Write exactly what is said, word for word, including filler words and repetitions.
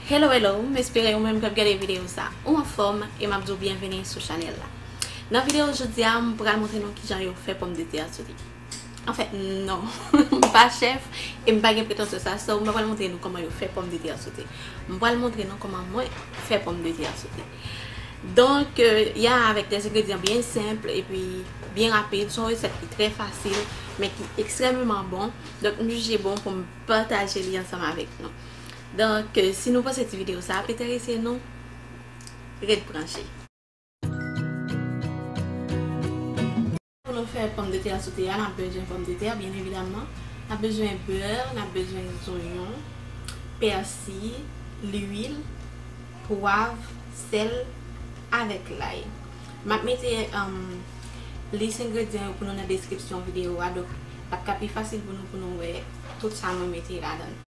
Hello, hello, m espere ou menm k ap gade videyo sa, ou anfòm, e m ap di w byenveni sou chanèl la. Nan videyo jodi a, m pral montre nou kijan yo fè pòmdetè a sote. Anfèt, non, m pa chèf, e m pa gen pretansyon sa, so m pa pral montre nou kòman yo fè pòmdetè a sote. M pral montre nou kòman mwen fè pòmdetè a sote. Donk, euh, ya avèk des ingrédients byen senp epi byen rapid, se yon resèt ki trè fasil, men ki ekstrèmeman bon. Donk, m jije bon pou m pataje li ansanm avèk nou. Donk, euh, si nou panse ti videyo sa ap enterese nou, ret branche. Pou nou fè pòmdetè a sote a, n ap bezwen pòmdetè, byen evidaman. N ap bezwen bè, n ap bezwen zonyon, pèsi, lwil, pwav, sèl, avèk lay. M ap mete, um, lis engredyan yo pou nou nan deskripsyon videyo a, donk, l ap ka pi fasil pou nou, pou nou wè tout sa mwen mete ladan l.